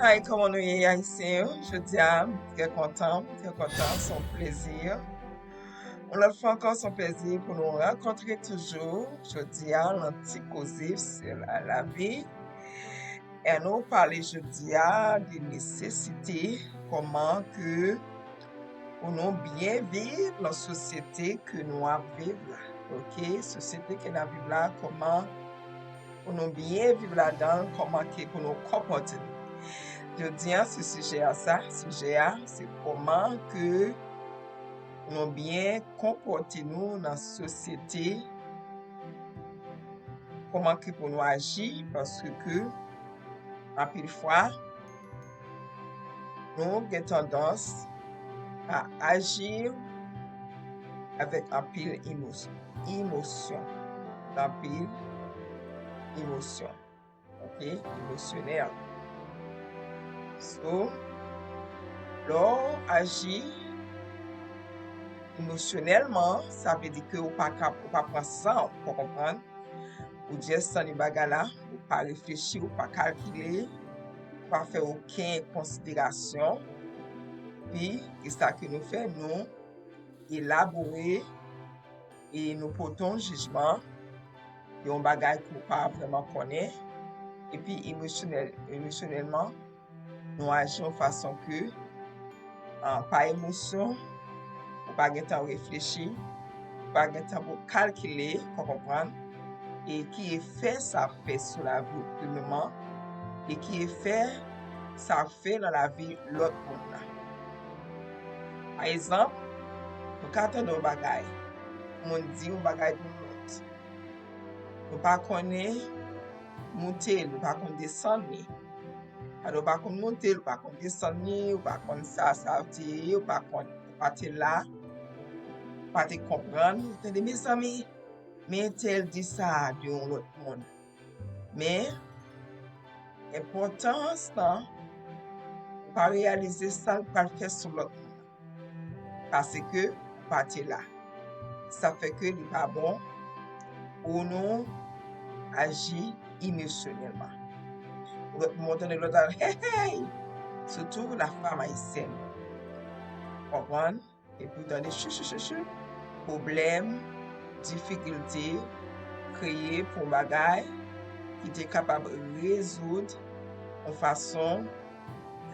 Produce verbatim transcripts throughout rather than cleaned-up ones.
Hi, kòman nou ye, Ayisyen yo? Jodi a, m trè kontan, m trè kontan, se yon plezi. Yon lòt fwa ankò, se yon plezi pou nou rankontre toujou. Jodi a, nan Ti Koze sou la, lavi. E nou pale jodi a de nesesite, kòman ke pou nou byen viv nan sosyete ke nou ap viv la. Oke, sosyete ke n ap viv la, kòman pou nou byen viv ladan l, kòman ke pou nou konpòte nou. Jodi a, se sijè a sa, sijè a, se kòman ke pou nou byen konpòte nou nan sosyete, kòman ke pou nou aji, paske anpil fwa, nou gen tandans a aji avèk anpil emo-, emosyon, anpil emosyon, oke, emosyonèl. So, lè w aji emosyonèlman, sa vle di ke ou pa ka, ou pa pran san w, ou konprann? Ou just tande bagay la, ou pa reflechi, ou pa kalkile, ou pa fè okenn konsiderasyon. Pi, e sa ke nou fè, nou elabore e nou pote yon jijman de yon bagay ke w pa vrèman konnen. Epi emosyonèl, emosyonèlman, nou aji yon fason ke, ah, pa emosyon, ou pa gentan reflechi, ou pa gentan pou kalkile, ou konprann, e ki efè sa fè sou lavi w premyèman, e ki efè sa fè nan lavi lòt moun nan. Pa egzanp, nou ka tande yon bagay, yon moun di yon bagay pou lòt. Nou pa konnen moute l, nou pa konn desann li. Alò, ou pa konn moute l, ou pa konn desann li, ou pa konn sa sa te ye, ou pa konn, ou pa te la, ou pa te konprann. Ou tande, mezanmi, men entèl di sa de yon lòt moun. Men, enpòtans lan, ou pa reyalize sa l pral fè sou lòt moun. Paske ou pa te la. Sa fè ke li pa bon pou nou aji emosyonèlman. Lòt moun tande lòt al, hey, hey! Sitou la femme haïtienne. Konprann? Epi w tande chou, chou, chou, chou. Pwoblèm, difikilte, kreye pou yon bagay ki te kapab rezoud yon fason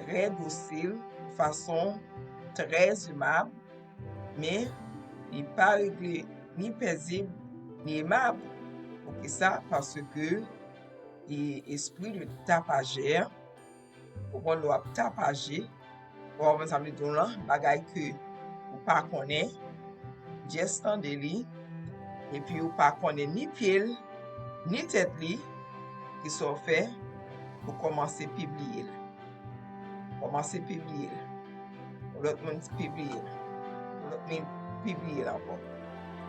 trè dosil, yon fason trè emab, men li pa regle ni pezib, ni emab. Poukisa? Paske e espri de tapajè, ou konn lè w ap tapaje, ou konprann sa m vle di w lan, bagay ke ou pa konnen, just tande li, epi ou pa konnen ni pye l, ni tèt li, kisa w fè, ou kòmanse pibliye l. Kòmanse pibliye l. Yon lòt moun pibliye l. Yon lòt moun pibliye l ankò.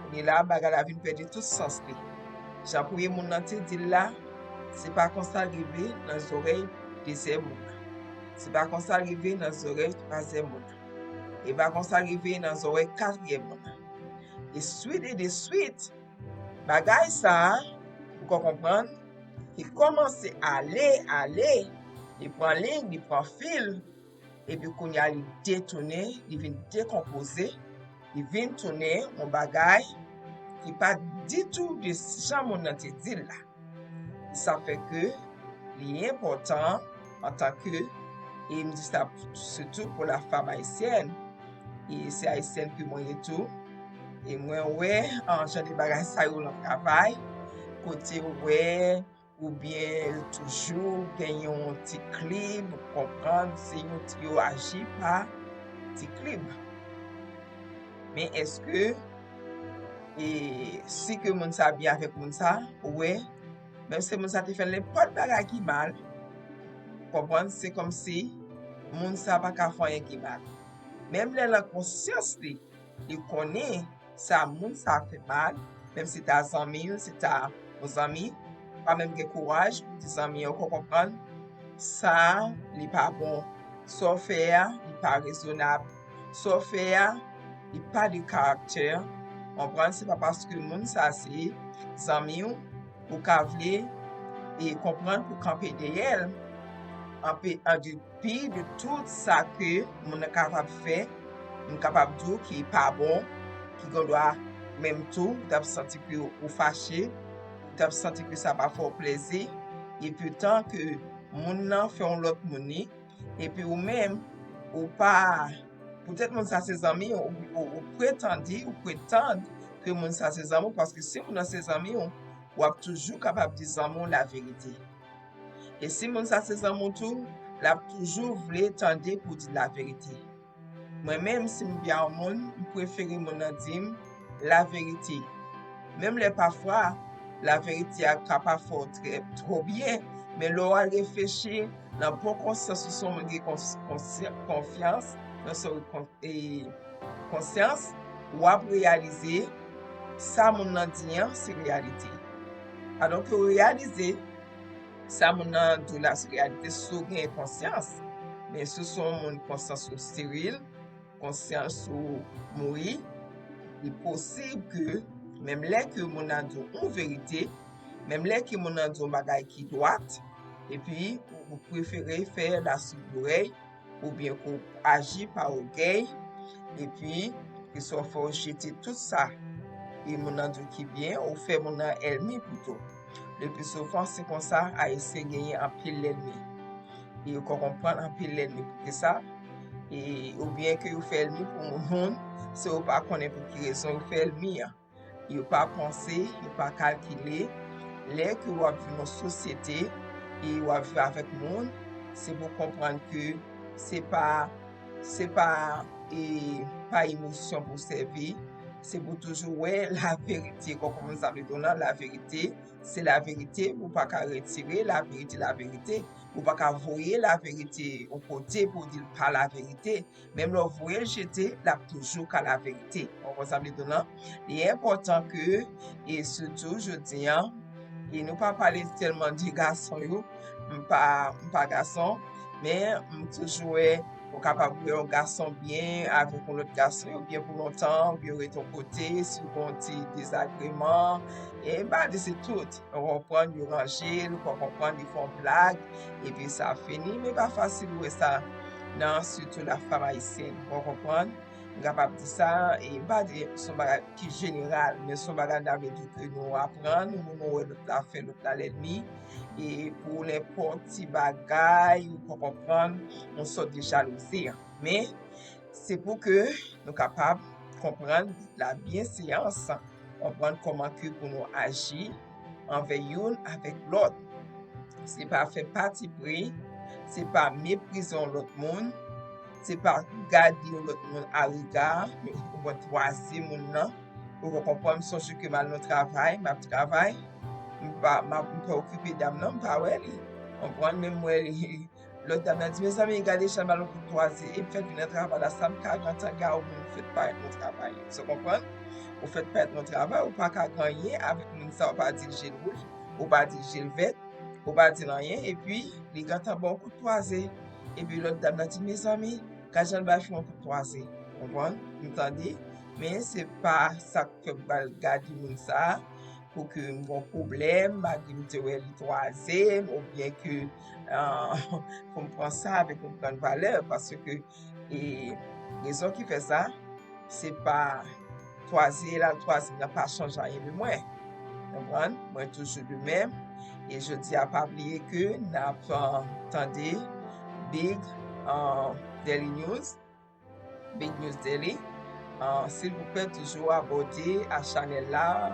Kounye la, bagay la vin pèdi tout sans li. Jan premye moun nan te di l la, se pa konsa l rive nan zòrèy dezyèm moun nan. Se pa konsa l rive nan zòrèy twazyèm moun nan. E pa konsa l rive nan zòrèy katriyèm moun nan. E swit e de swit, bagay sa a, ou ka konprann, li kòmanse ale, ale, li pran liy, li pran fil, epi kounye a li detounen, li vin dekonpoze, li vin tounen yon bagay ki pa ditou de jan moun nan te di l la. Sa fè ke li enpòtan antanke, e m di sa sitou pou la femme haïtienne, e se ayisyèn ke mwen ye tou, e mwen wè an jan de bagay sa yo nan travay, kote w wè oubyen toujou gen yon ti klib, ou konprann, se yon ti, yo aji pa ti klib. Men èske, e, si ke moun sa byen avèk moun sa, ou wè, menm si moun sa te fè nenpòt bagay ki mal, ou konprann, se kòmsi moun sa pa ka fè anyen ki mal. Menm lè nan konsyans li, li konnen sa moun sa fè mal, menm si ta zanmi l, si ta yon zanmi, pa menm gen kouraj pou di zanmi an, ou konprann, sa li pa bon. Sa w fè a, li pa rezonab. Sa w fè a, li pa de karaktè. Konprann, se pa paske moun sa se zanmi w, ou ka vle e konprann pou kanpe dèyè l. Anpi, an depi de tout sa ke moun nan kapab fè, m kapab di w ki pa bon, ki gen dwa menm tou, ou t ap santi ke ou fache, ou t ap santi ke sa pa fè w plezi, epi tan ke moun nan fè yon lòt moun li, epi ou menm, ou pa, poutèt moun sa se zanmi w, ou, ou, ou pretandi, ou pretann ke moun sa se zanmi w, paske si moun nan se zanmi w, w ap toujou kapab di zanmi w laverite. E si moun sa se zanmi w tou, l ap toujou vle tande pou w di laverite. Mwen menm, si m byen yon moun, m prefere moun nan di m laverite. Menm lè pafwa, laverite a ka pa fè w trè, twò byen, men lè w al reflechi nan bon konsyans ou, se yon moun ki gen kons-, konsyan-, konfyans, nan se yon kon-, e, konsyans, w ap reyalize sa moun nan di an se reyalite. Alò ke w reyalize sa moun nan di w la se reyalite si w gen konsyans. Men si w se yon moun konsyans ou steril, konsyans ou mouri, li posib ke menm lè ke moun nan di w yon verite, menm lè ke moun nan di w yon bagay ki dwat, epi ou, ou prefere fè lasoup zorèy, oubyen ke w aji pa ògèy, epi ke sa w fè w jete tout sa e moun nan di w ki byen, ou fè moun nan ènmi pito. Le pli souvan, se konsa Ayisyen genyen anpil lènmi. E yo ka konprann anpil lènmi. Poukisa? E, oubyen ke yo fè ènmi pou moun, moun, se yo pa konnen pou ki rezon yo fè ènmi an. Yo pa panse, yo pa kalkile. Lè ke w ap viv nan sosyete e w ap viv avèk moun, se pou konprann ke se pa, se pa, e, pa emosyon pou sèvi, se pou toujou wè laverite, kòm sa vle di w lan, laverite, se laverite, ou pa ka retire laverite, laverite, ou pa ka voye laverite yon kote pou w di l pa laverite. Menm lè w voye l jete, l ap toujou ka laverite. Ou konprann sa m vle di w lan? Li enpòtan ke, e sitou jodi a, e nou pa pale tèlman de gason yo, m pa, m pa gason, men m toujou wè ou kapab wè yon gason byen avèk yon lòt gason, yo byen pou lontan, oubyen yo rete yon kote, si w gen yon ti dezagreman, e m pa di se tout, ou konprann, yo ranje l, ou konprann, yo fè yon blag, epi sa fini, men pa fasil wè sa nan sitou la fanm ayisyèn, ou konprann, m kapab di sa, e m pa di se yon bagay ki jeneral, men se yon bagay m ta vle di ke nou aprann, ou nou wè lòt la fè lòt la lènmi, e pou nenpòt ti bagay, ou konprann, yon sòt de jalouzi. Men, se pou ke nou kapab konprann la byenveyans, konprann kòman ke pou nou aji anvè youn avèk lòt. Se pa fè patipri, se pa meprize yon lòt moun, se pa gade yon lòt moun a rega, ou konprann, twaze moun nan. Ou konprann, m sonje ke m al nan travay, m ap travay, m pa, m ap, m pa okipe dam nan, m pa wè li. Konprann, men m wè li, lòt dam nan di, mezanmi, gade jan l ba l yon kout twaze, epi fèt vin nan travay la, sa m ka gen an tan gade yon moun fèt parèt nan travay. Ou konprann? Ou fèt parèt nan travay, ou pa ka gen anyen avèk moun sa, ou pa di l je l wouj, ou pa di l je l vèt, ou pa di l anyen, epi li gentan ba w kout twaze. Epi lòt dam nan di, mezanmi, gad jan l bay fi yon kout twaze. Konprann? M tande. Men se pa sa k fè m pral gade moun sa a, pou ke m gen yon pwoblèm, malgre m te wè li twaze m, oubyen ke, ah, pou m pran sa avèk yon grann valè, paske, e, rezon ki fè sa, se pa twaze l al twaze m nan pa chanje anyen de mwen. Konprann? Mwen toujou de menm. E jodi a, pa bliye ke n ap, ah, tande Big, ah, Daily News. Big News Daily. Ah, silvouplè, toujou abòne a chanèl la.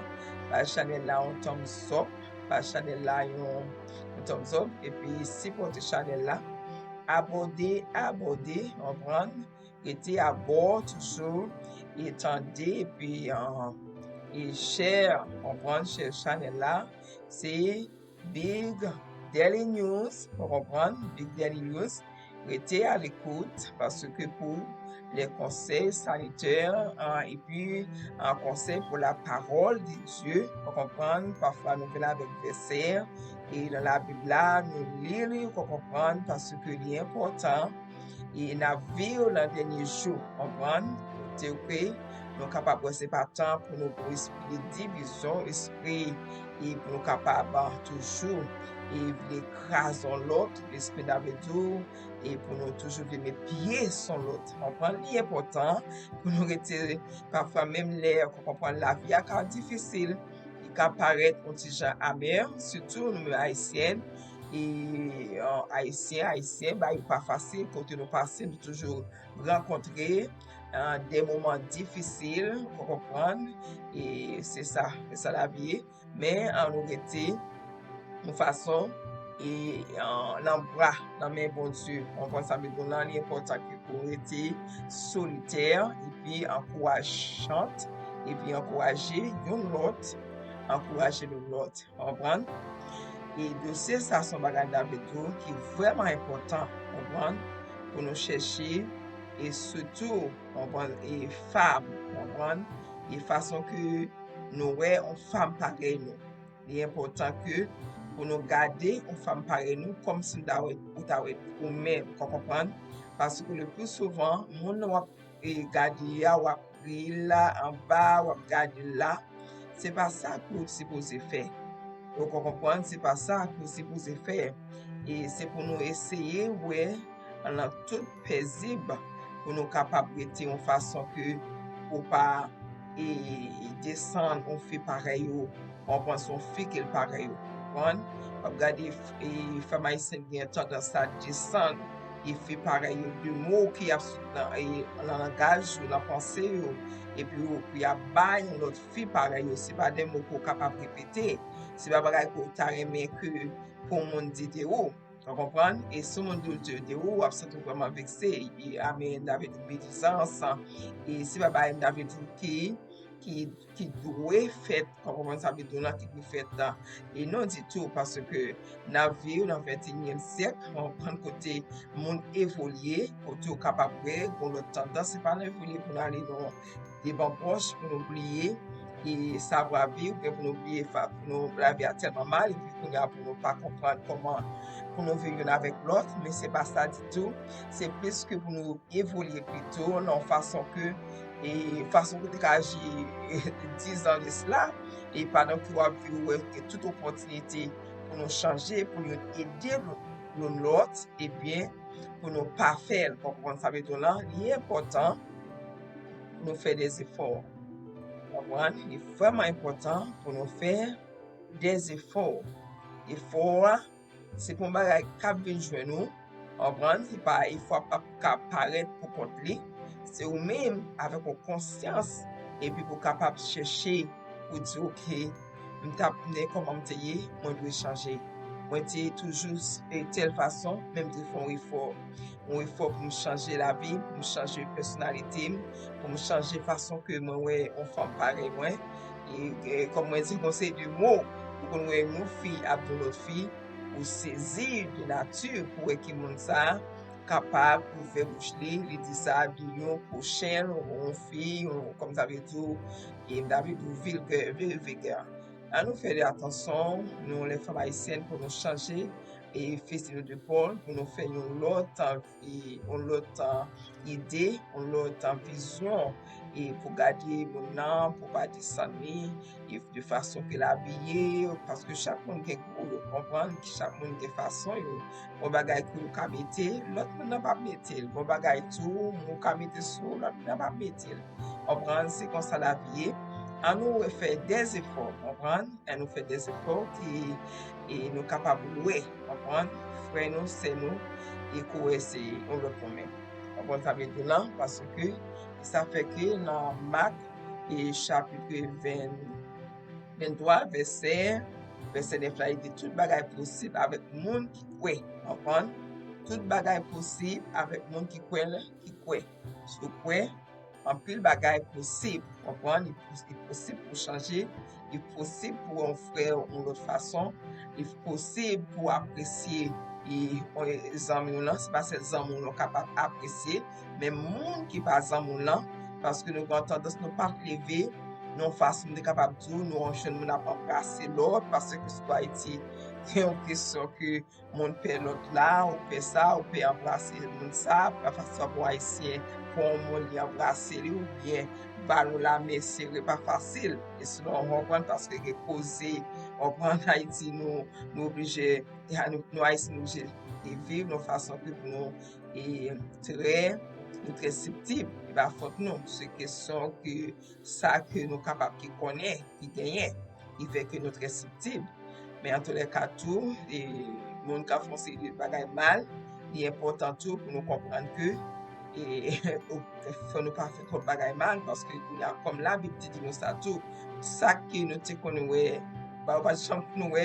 Bay chanèl la yon thumbs up. Bay chanèl la yon, yon thumbs up. Epi sipòte chanèl la. Abòne, abòne, konprann. Rete abò toujou. E tande, epi, ah, e share, konprann, share chanèl la. Se Big Daily News, ou konprann, Big Daily News. Rete a lekout, paske pou les conseils sanitaires, ah, epi, ah, konsèy pou la parole de Dieu, ou konprann, pafwa nou vin avèk vèsè, e nan Labib la, nou li li, ou konprann, paske li enpòtan, e n ap viv nan dènye jou, konprann, kote ke nou kapab wè se pa tan pou nou pou espri de divizyon, espri, e pou nou kapab, ah, toujou, e vle kraze yon lòt, lespri n ta vle di w, e pou nou toujou vle met pye sou lòt. Konprann? Li enpòtan pou nou rete, pafwa menm lè, ou konprann, lavi a ka difisil, li ka parèt yon ti jan amè, sitou nou menm Ayisyen, e, e, Ayisyen, Ayisyen, bagay yo pa fasil, kote nou pase, nou toujou rankontre, e, de moman difisil, ou konprann, e se sa, se sa lavi ye. Men, an nou rete yon fason, e, an, nan bra, nan men Bondye. Ou konprann sa m vle di w lan, li enpòtan ke pou w rete solidè, epi ankourajant, epi ankouraje youn lòt, ankouraje youn lòt. Ou konprann? E dosye sa se yon bagay m ta vle di w ki vrèman enpòtan, ou konprann, pou nou chèche, e sitou, ou konprann, e fanm, ou konprann, e fason ke nou wè yon fanm parèy nou. Li enpòtan ke pou nou gade yon fanm parèy nou kòmsi nou ta wè, ou ta wè ou menm, ou konprann? Paske le pli souvan, moun nan w ap, e, gade a, w ap ri l la anba, w ap gade l la, se pa sa ke w sipoze fè. Ou konprann? Se pa sa ke w sipoze fè. E se pou nou eseye wè nan tout pezib pou nou kapab rete yon fason ke ou pa, e, desann yon fi parèy ou, ou konprann, se yon fi ke l parèy ou, konprann? W ap gade, e, fanm ayisyen gen tandans a desann, e, fi parèy yo, de mo ki ap sot nan, e, nan langaj yo, nan panse yo, epi yo, pou y ap bay yon lòt fi parèy yo, se pa de mo ke w kapab repete, se pa bagay ke w ta renmen ke pou moun di de ou. Ou konprann? E si yon moun di w de ou, w ap santi w vrèman vekse, e, a, men, m ta vle di w, medizans, e se pa bagay m ta vle di w ki, ki, ki dwe fèt, ou konprann sa m vle di w lan, ki dwe fèt, e non ditou, paske n ap viv nan venteyinyèm syèk, ou konprann, kote moun evolye, kote w kapab wè, gon lòt tandans, se pa nan evolye pou n ale nan debanbòch, pou nou bliye, e savwa viv, oubyen pou nou bliye fa-, pou nou, lavi a tèlman mal, epi kounye a pou nou pa konprann kòman pou nou viv youn avèk lòt, men se pa sa ditou. Se plis ke pou nou evolye pito nan yon fason ke, e fason ke w te ka aji dizan de sila, e pandan ke w ap viv, ou wè gen tout opòtinite pou nou chanje, pou nou ede youn lòt, ebyen, pou nou pa fè l. Ou konprann sa m vle di w lan? Li enpòtan pou nou fè dèzefò. Ou konprann? Li vrèman enpòtan pou nou fè dèzefò. Efò a, se pa yon bagay k ap vin jwenn ou. Ou konprann? Se pa, efò a p ap ka parèt pou kont li. Se ou menm, avèk yon konsyans, epi pou w kapab chèche, pou di, oke, m t ap, men kòman m te ye, mwen dwe chanje. Mwen te toujou, e, tèl fason, men m te fè yon efò. Yon efò pou m chanje lavi m, pou m chanje pèsonalite m, pou m chanje fason ke mwen wè yon fanm parèy mwen. E, e, kòm mwen di, gon seri de mo, ou konn wè yon fi ap di yon lòt fi, ou sezi de nati pou wè ki moun sa a kapab ouvè bouch li, li di sa de yon pwochen, yon fi, yon, kòm sa vle di w, e m ta vle di w vilgè, very vulgaire. An nou fè de atansyon, nou, lè fanm ayisyèn, pou nou chanje, e, fizi nou de pòl, pou nou fè yon lòt, e, yon lòt, e, ide, yon lòt, e, vizyon, e, pou gade moun nan, pou pa desann li, e, de fason ke l abiye, paske chak moun gen gou yo, konprann, chak moun gen fason yo. Gon bagay ke ou ka mete, lòt moun nan p ap mete l. Gon bagay tou, ou ka mete sou ou, lòt moun nan p ap mete l. Konprann, se konsa lavi ye. An nou fè dèzefò, konprann? An nou fè dèzefò ki, e, nou kapab wè, konprann? Frè nou, sè nou, e kou wè se yon lòt moun menm. Konprann sa m vle di w lan? Paske sa fè ke nan Mak, e, chapit ven, venntwa, vèsè, vèsè nèf la, li di, tout bagay posib avèk moun ki kwè. Konprann? Tout bagay posib avèk moun ki kwè, ki kwè. Si w kwè, anpil bagay posib, konprann? Li pos-, li posib pou w chanje, li posib pou w wè yon frè yon lòt fason, li posib pou w apresye, e, e, zanmi w lan, se pa sèl zanmi w lan w kapab apresye, men moun ki pa zanmi w lan, paske nou gen tandans nou pa leve nan yon fason m te kapab di w, nou wè yon jèn moun ap anbrase lòt, paske sitou Ayiti, gen yon kesyon ke moun pè lòt la, ou pè sa, ou pè anbrase moun sa, pa fasil pou Ayisyen, pou yon moun li anbrase li, oubyen ba l yon lamen sere, pa fasil. E sinon, ou konprann, paske gen koze, ou Konprann, Ayiti, nou, nou oblije, nou, nou Ayisyen, nou oblije viv yon fason ke pou nou e trè, nou trè sibtil. E pa fòt nou, se kesyon ke sa ke nou kapab ki konnen, ki genyen, ki fè ke nou trè sibtil. Men antoulèka tou, e moun k ap fè yon seri de bagay mal, li enpòtan tou pou nou konprann ke e fò nou pa fè twòp bagay mal, paske kounye a, kòm Labib te di nou sa tou, sa ke nou te konn wè, ba yo pa t janm konn wè,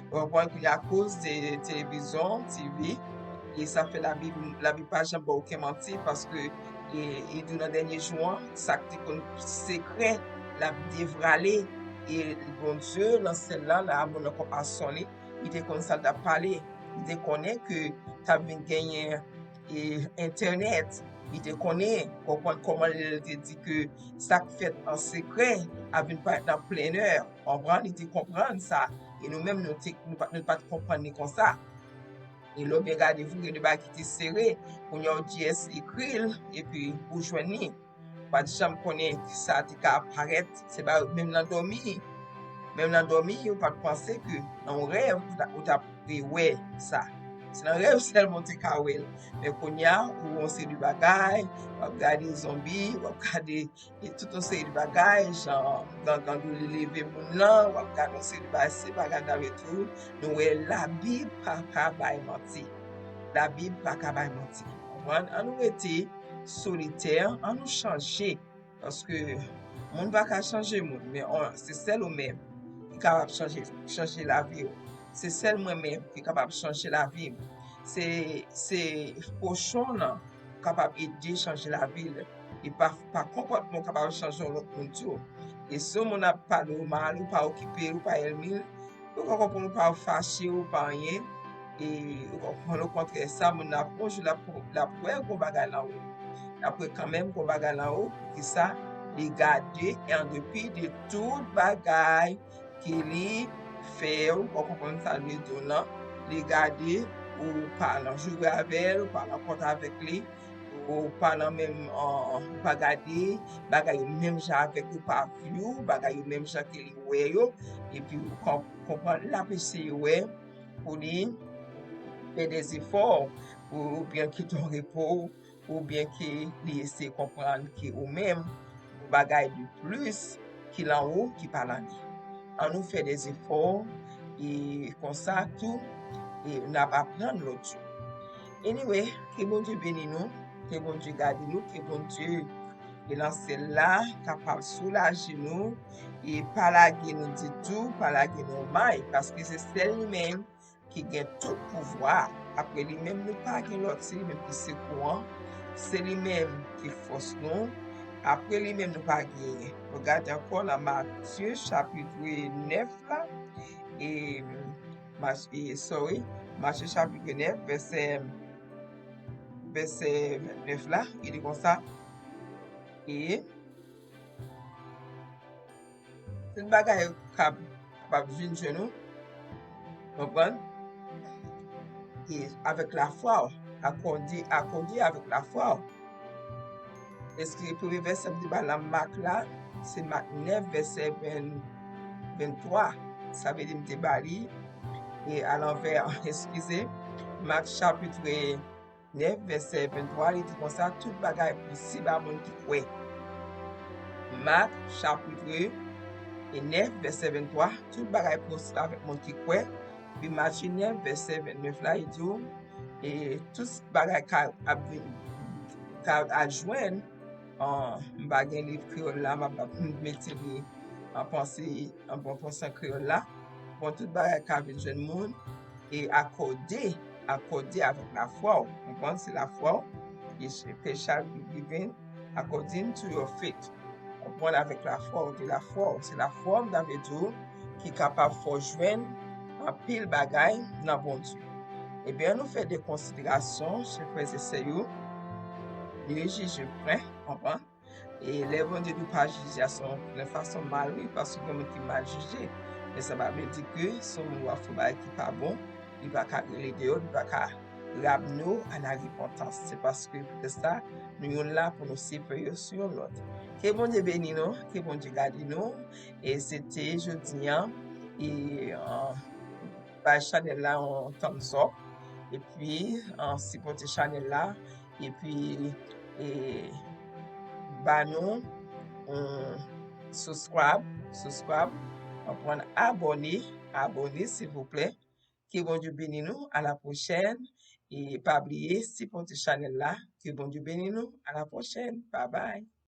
ou konprann, kounye a, akoz de televizyon, T V, e sa fè Labib, Labib pa janm ba okenn manti, paske e, e di w nan dènye jou an, sa k te konn sekrè, l ap devwale, e Bondye nan syèl la, nan amou, nan konpasyon li, li te konn sa l t ap pale. Li te konnen ke t ap vin genyen e entènèt. Li te konnen, konprann kòman lè l te di ke sa k fèt an sekrè ap vin parèt nan plenè. Konprann, li te konprann sa. E nou menm, nou te, nou pa, nou pa t konprann li konsa. E lè w byen gade, vre, de bagay ki te sere, kounye a w di yès, ekri l, epi ou jwenn li. Ou pa t janm konnen ki sa te ka parèt. Se pa menm nan dòmi. Menm nan dòmi, ou pa t panse ke nan yon rèv, ou ta, ou ta pe wè sa. Se nan rèv sèlman ou te ka wè l. Men kounye a, ou wè yon seri de bagay, w ap gade zonbi, w ap gade e tout yon seri de bagay, jan gangan li leve moun nan, w ap gade yon seri de bagay, se bagay nan retou, nou wè Labib pa ka bay manti. Labib pa ka bay manti. Konprann? An nou rete solitè, an nou chanje. Paske moun pa ka chanje moun, men on, se sèl ou menm ki kapab chanje, chanje lavi w. Se sèl mwen menm ki kapab chanje lavi m. Se, se pwochen w nan kapab ede chanje lavi l. E pa, pa konpòtman w kapab chanje yon lòt moun tou. E si yon moun ap pale w mal, ou pa okipe l, ou pa ènmi l, ou ka konprann ou pa fache, ou pa anyen. E ou konprann, okontrè, sa moun nan ap, yon jou l ap, l ap wè gon bagay nan ou. L ap wè kanmenm gon bagay nan ou. Poukisa? Li gade, e an depi de tout bagay ke li fè, ou konprann sa l vle di w lan, li gade ou pa nan joure avè l, ou pa nan kont avèk li, ou pa nan menm, an, ou pa gade bagay yo menm jan avèk, ou pa view bagay yo menm jan ke li wè yo, epi ou kon-, konprann l ap eseye wè pou li fè de zefò, ou, oubyen kite w repo, oubyen ke li eseye konprann ke ou menm, yon bagay de plis ki lan ou, ki pa lan li. An nou fè de zefò, e konsa tou, e n ap aprann lòt jou. Anyway, ke Bondye beni nou, ke Bondye gade nou, ke Bondye e nan syèl la kapab soulaje nou, e pa lage nou ditou, pa lage nou may, paske se sèl li menm ki gen tout pouvwa. Apre li menm, nou pa gen lòt, se li menm ki sekou an, se li menm ki fòs nou. Apre li menm, nou pa gen. Nou gade ankò nan Matye chapit nèf la, e Mat-, e, sorry, Matye chapit nèf, vèsè, vèsè vennèf la, ki di konsa, e tout bagay kab-, kapab vin jwenn ou, konprann? E avèk lafwa w, akòde, akòde avèk lafwa w. Eskize, premye vèsè m te ba nan Mak la, se Mak nèf, vèsè ven, venntwa. Sa vle di m te ba li, e alanvè, eskize, Mak chapit nèf, vèsè venntwa, li di konsa, tout bagay posib a moun ki kwè. Mak, chapit nèf, vèsè venntwa, tout bagay posib avèk moun ki kwè. Epi Matye nèf, vèsè vennèf la, li di w, e tout bagay ka ap vin, ka al jwenn, an, m pa gen liv kreyòl la, m ap, m ap mete li an panse, an bon panse an kreyòl la. Bon, tout bagay ka vin jwenn moun, e akòde, akòde avèk lafwa w. Konprann? Se lafwa w. It shall be given according to your faith. Konprann? Avèk lafwa w, de lafwa w. Se lafwa w, m ta vle di w, ki kapab fè w jwenn anpil bagay nan Bondye. Ebyen, an nou fè de konsiderasyon, chè frè e sè yo. Dieu juge vrai, konprann? E lè Bondye di w pa jije a, se yon, yon fason mal, wi, paske gen moun ki mal jije. Men sa pa vle di ke si yon moun w ap fè yon bagay ki pa bon, li pa ka rele deyò, li pa ka rab nou a la repantans. Se paske poutèt sa, nou youn la pou nou sipè yo sou yon lòt. Ke Bondye beni nou, ke Bondye gade nou. E se te jodi a, E, uh, bay chanèl la yon thumbs up. Epi, uh, sipòte chanèl la. Epi, e, ba nou yon subscribe, subscribe, konprann, abòne, abòne, silvouplè. Ke Bondye beni nou. A la pwochèn. E pa bliye, sipòte chanèl la. Ke Bondye beni nou. A la pwochèn. Bye bye.